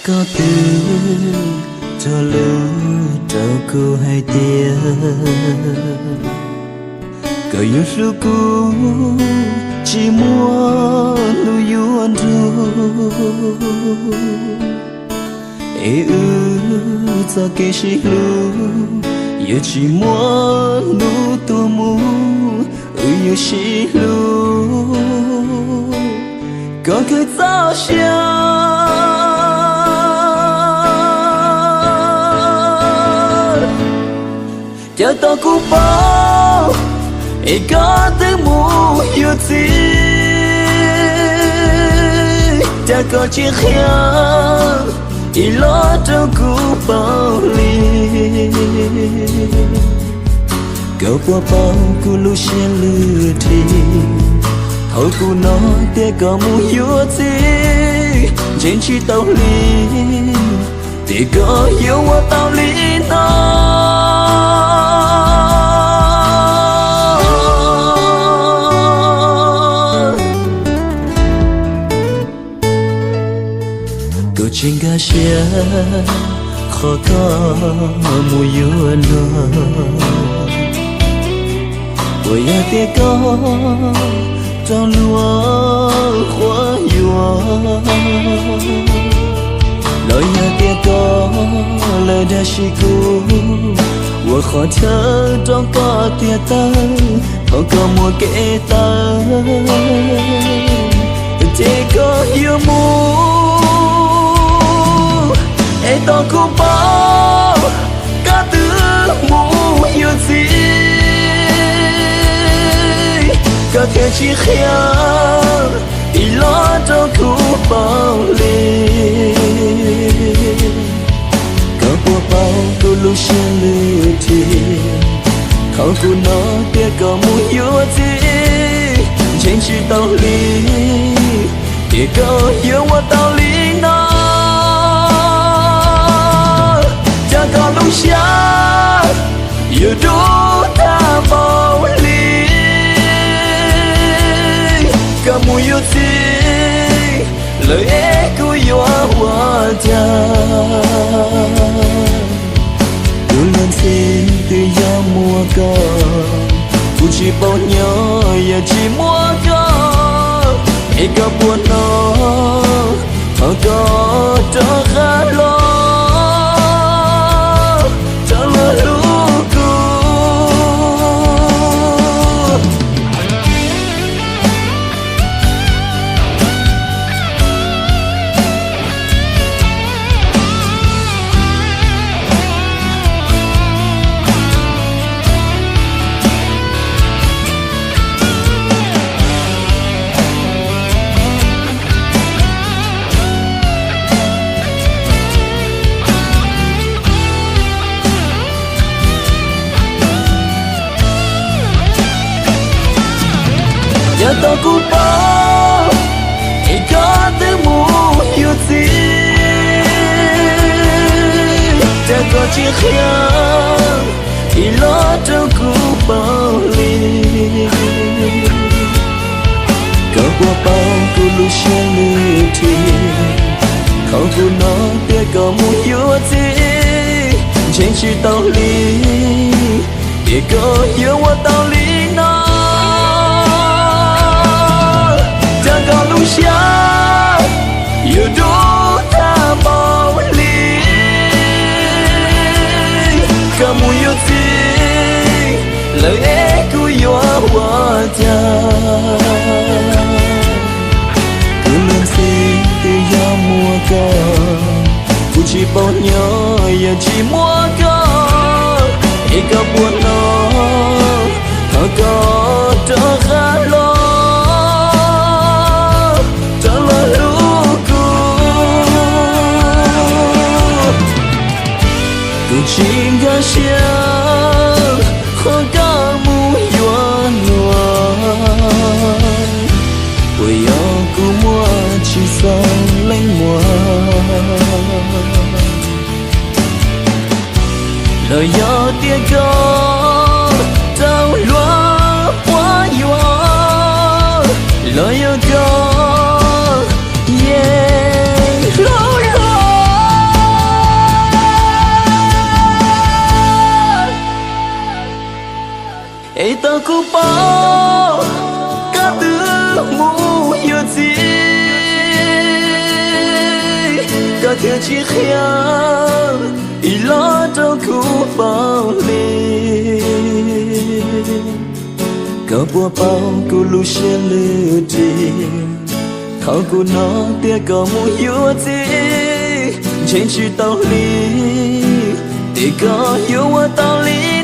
Koj twb cog lus rau kuv hais tias koj yuav hlub kuv, tsis muaj hnub yuav nrug. Es wb txoj kev sib hlub yuav tsis muaj hnub tuag mus, wb yuav sib hlub kom kawg txoj sia. Cas tau kuv paub es koj twb mus yuav txiv, cas koj tsis qhia ib los rau kuv paub li. Koj puas paub kuv lub siab lwj dhi thaum kuv hnov tias koj mus yuav txiv, ntseeg tsis tau li, tias koj yuav ua tau li no. Kuv tsis nkag siab qhov koj mus yuav luag, puas yog tias koj raug luag quab yuam, los yog tias koj lawv dag sim kuv, ua qhov chaw rau koj tiag tawg thaum koj muaj kev tawv, ces koj yuav mus es tau kuv paub koj twb mus yuav txiv, koj thiaj tsis qhia ib los rau kuv paub li. Koj puas paub kuv lub siab lwj dhi thaum kuv hnov tias koj mus yuav txiv, ntseeg tsis tau li, tias koj yuav ua tau li no. Cas koj lub siab yuav dub tag npaum li, koj mus yuav txiv lawm es kuv yuav ua cas? Kuv luag ntxhi twb yog muaj koj, kuv tsis paub nyob yog tsis muaj koj, es koj puas hnov thaum koj rov qab los, rov los hlub kuv. Yog tau kuv paub es koj twb mus yuav txiv, cas koj tsis qhia ib los rau kuv paub li. Koj puas paub kuv lub siab lwj dhi thaum kuv hnov tias koj mus yuav txiv, ntseeg tsis tau li, tias koj yuav ua tau li no. Cas koj lub siab yuav dub tag npaum li, koj mus yuav txiv lawm es kuv yuav ua cas? Kuv luag ntxhi twb yog muaj koj, kuv tsis paub nyob yog tsis muaj koj, es koj puas hnov thaum koj rov qab los, rov los hlub kuv. Kuv tsis nkag siab qhov koj mus yuav luag, puas yog kuv muaj tsis txog leej muag, los yog tias koj raug luag quab yuam, los yog koj yeej hlob hlob. Thiaj tsis qhia ib los rau kuv paub li. Koj puas paub kuv lub siab lwj ris? Thaum kuv hnov tias koj mus yuav txiv, ntseeg tsis tau li, es koj yuav ua tau li.